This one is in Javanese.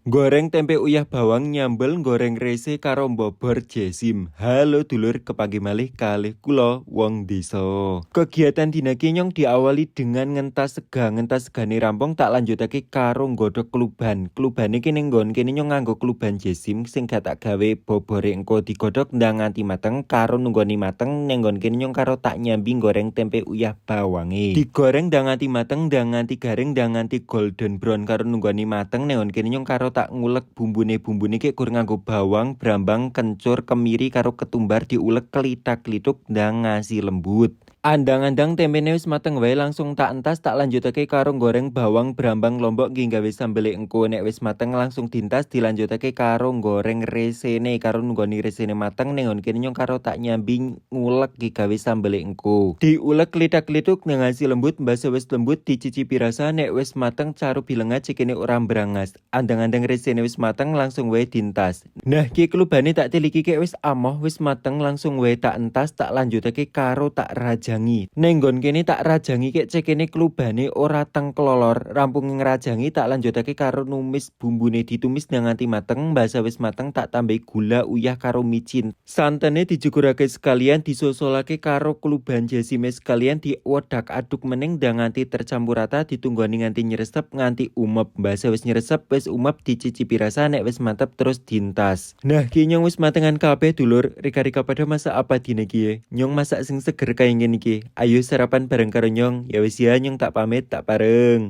Goreng tempe uyah bawang nyambel, goreng rese karo mbobor jesim. Halo dulur, kepanggih malih kalih kula, wong desa. Kegiatan dina ki nyong diawali dengan ngentas sega. Ngentas segane rampung, tak lanjutake karo nggodhog kluban. Klubane ki ning nggon kene nyong nganggo kluban jesim sing gak tak gawe bobore. Engko digodhog ndang nganti mateng. Karo nunggoni mateng, ning nggon kene nyong karo tak nyambi goreng tempe uyah bawange. Digoreng ndang nganti mateng, ndang nganti garing, ndang nganti golden brown. Karo nunggoni mateng, ning nggon kene nyong karo tak ngulek bumbune. Bumbune ki gur nganggo bawang, brambang, kencur, kemiri karo ketumbar, diulek klitak-klituk ndang ngasi lembut. Andang-andang tempene wis mateng wae langsung tak entas, tak lanjutake karo goreng bawang, brambang, lombok nggo gawe sambele engko. Nek wis mateng langsung dientas, dilanjutake karo goreng resene. Karo nunggoni resene mateng, ning nggon kene nyong karo tak nyambi ngulek nggo gawe sambele engko. Diulek klitak-klituk ndang ngasi lembut. Mbasa wis lembut, dicicipi rasa. Nek wis mateng, carubi lenga cikene ora mbrangas. Andang-andang resene wis mateng langsung wae dientas. Nah, ki klubane tak tiliki kek wis amoh, wis mateng, langsung wae tak entas, tak lanjutake karo tak rajangi. Ning nggon kene tak rajangi kek cekene klubane ora tengklolor. Rampung ngrajangi, tak lanjutake karo numis bumbune. Ditumis ndang nganti mateng. Mbasa wis mateng, tak tambahi gula, uyah karo micin. Santene dijugurake sekalian, disusulake karo kluban jesime sekalian, diodak aduk meneng ndang nganti tercampur rata, ditunggoni nganti nyresep, nganti umep. Mbasa wis nyresep, wis umep, dicicipi rasa. Nek wis mantep terus dientas. Nah, ki nyong wis matengan kabeh, dulur. Rika-rika pada masak apa dina ki? Nyong masak sing seger kaya ngene iki. Ayo sarapan bareng karo nyong. Ya wis ya, nyong tak pamit, tak bareng.